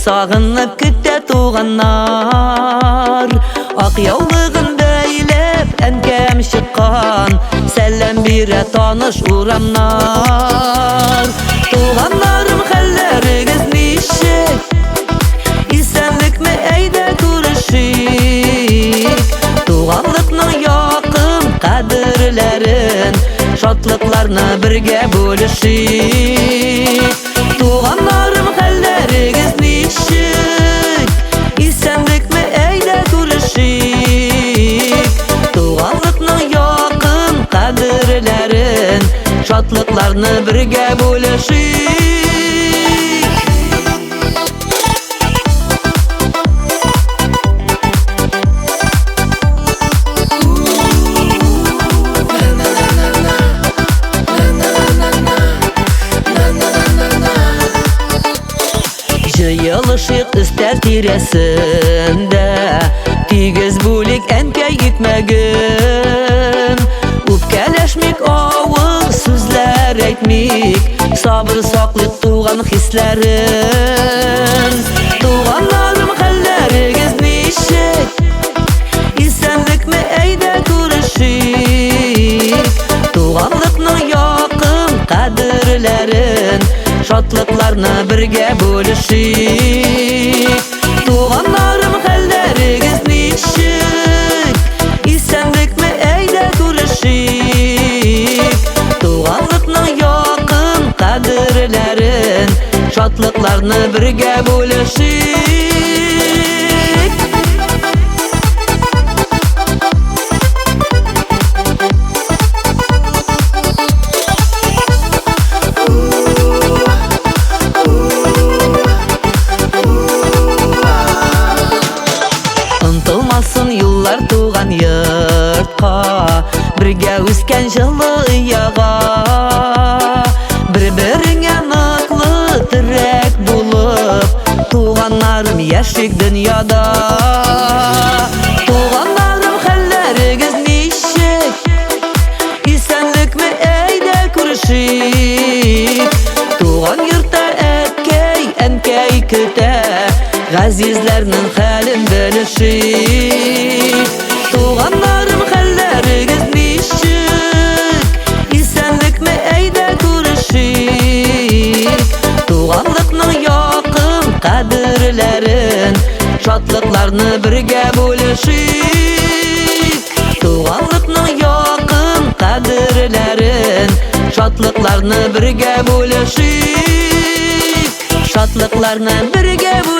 Сагынып көтә туганнар. Ак яулыгын бәйләп, әнкәм чыккан, сәлам бирә таныш урамнар. Туганнарым, хәлләрегез ничек? Исәнлекме, әйдә күрешик. Туганлыкның якын кадерләрен, шатлыкларны бергә бүлешик. Туганнарым, хәлләрегез ничек? Исәнлекме, әйдә күрешик. Туганлыкның якын кадерләрен, шатлыкларны бергә бүлешик. Җыелышыйк өстәл тирәсендә, тигез бүлик әнкәй икмәген. Үпкәләшмик, авыр сүзләр әйтмик, сабыр саклыйк туган хисләрен. Туганнарым, хәлләрегез ничек? Исәнлекме, әйдә күрешик. Туганлыкның якын кадерләрен, шатлыкларны бергә бүлешик. Туганнарым, хәлләрегез ничек? Исәнлекме, әйдә күрешик. Туганлыкның якын кадерләрен, шатлыкларны бергә бүлешик. Онтылмасын юллар туган йортка, бергә үскән җылы ояга. Бер-береңә ныклы терәк булып, туганнарым, яшик дөньяда. Туганнарым, хәлләрегез ничек? Исәнлекме, әйдә күрешик. Туган йортта әткәй, әнкәй көтә, газизләрнең хәлен белешик. Туганнарым, хәлләрегез ничек? Исәнлекме, әйдә күрешик. Туганлыкның якын кадерләрен, шатлыкларны бергә бүлешик. Туганлыкның якын кадерләрен, шатлыкларны бергә бүлешик. Шатлыкларны бергә бүлешик.